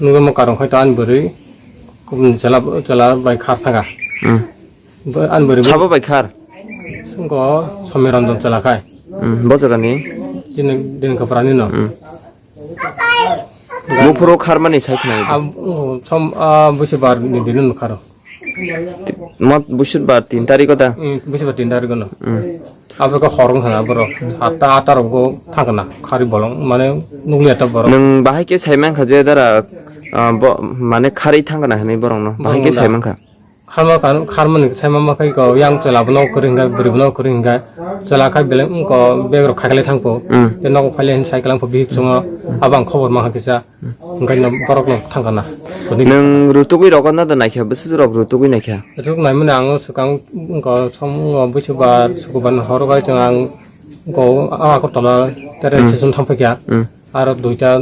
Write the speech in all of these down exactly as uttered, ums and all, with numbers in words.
Nugwi mo karong khai to ani bwrwi, kum chwla, chwla bai khar thanga. Hmm. Bo-, ani bwrwi bo Sabo bai khar? Sungko Somiranjan chwla khai. Hmm, bo jagani? Chini Dini Kaprani no. Hmm. Buphuru kharmani sai khna. Ab-, oh, som, ah, busi bar ni dinu kharo. Mo busi bar tin tarikh ta? Hmm, busi bar tin tarikh no. Hmm. Abo khe horong thana borok. Atta, atta rok go thangna. Khari bolong, mane nukliya ta borok. Nwng bahai khe sai mankha je dara, ah, bo, mane khari thangna hinwi borokno. Bahai khe sai mankha. Kharma kan, kharmani sai ma makhai ko yang chwla bono kwrwi hwnkha, bwrwi bono kwrwi hwnkha. Chwla khai belai wngko bag rok khaikhlai thangpo. Hmm. Tei nogo phaile hinwi sai kwlangpho bihik chungo. Abo ang khobor mankha kisa. Hwnkhe no borok no thangkha na. Nwng rutugwi rogo na da naikha, bwswk rok rutugwi naikha? Ruk naimani ang swkang wngkha som wngkha bwswk ba sukuban horo bai chwng ang wngkha Agartala tere Hmm. session thangphaikha. Hmm. Aro duita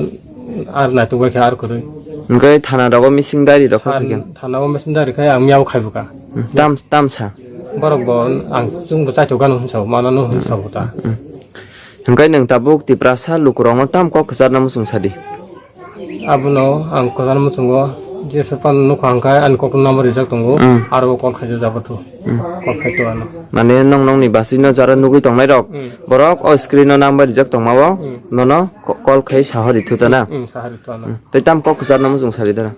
ar naituk bai kha ar kwrwi. Hwnkhe thana rogo missing diary rok Than-, khaikha? Thana o missing diary khai ang miyao khaibuka. Hmm. Tam, tam sa? Borok bo ang chwng bo chaitok gano hwnsa, manano hwnsa bo ta. Hmm. Hwnkhe nwng tabuk Tiprasa lukurokno tam kok kwcharna muchung sadi? Abono ang kwcharna muchungo, jesa phano nukha hwnkhe ani kokno number rijak tongo, Mm. aro bo call khaijak jabo thu. Mm. Call khai to ano. Mane nong nongni basino jara nugwi tongnai rok, Mm. borok o screen o number rijak tongmao, Mm. nono ko-, call khai saha ri thu ta na? Mm, saha ri thu ano. Mm. Tei tam kok kwcharna muchung sadi dara?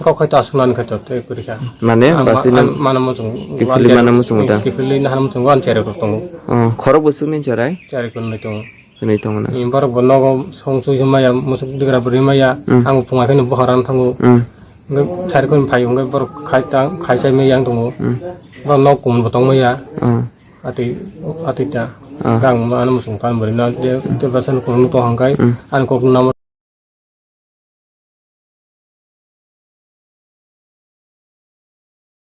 Kok khai to aswk nani khai to tei kwrwi kha. Mane Ang ma-, basino ang mana muchung, kiphilwi ang mana muchung ta? Kiphilwi nahar muchungo ang cherek rok tongo. Oh, khorok bwswk ni cherai? Cherek rok nai tongo. Hwnwi tongo na. Ni borok bo nogo song sui maya, musuk digra bwrwi maya, Mm. ang phunga kheno bohorang thango. Mm. Hwnkhe sari kheno phai hwnkhe borok khai ta, khai chai maya yang tongo. Mm. Borok nok kumun bo tong maya. Mm. Atwi, atwi ta. Mm. Gang ma ano musung kan bwrwi na je, te basa nuk nuk tong hangkai, Mm. ano kok namo.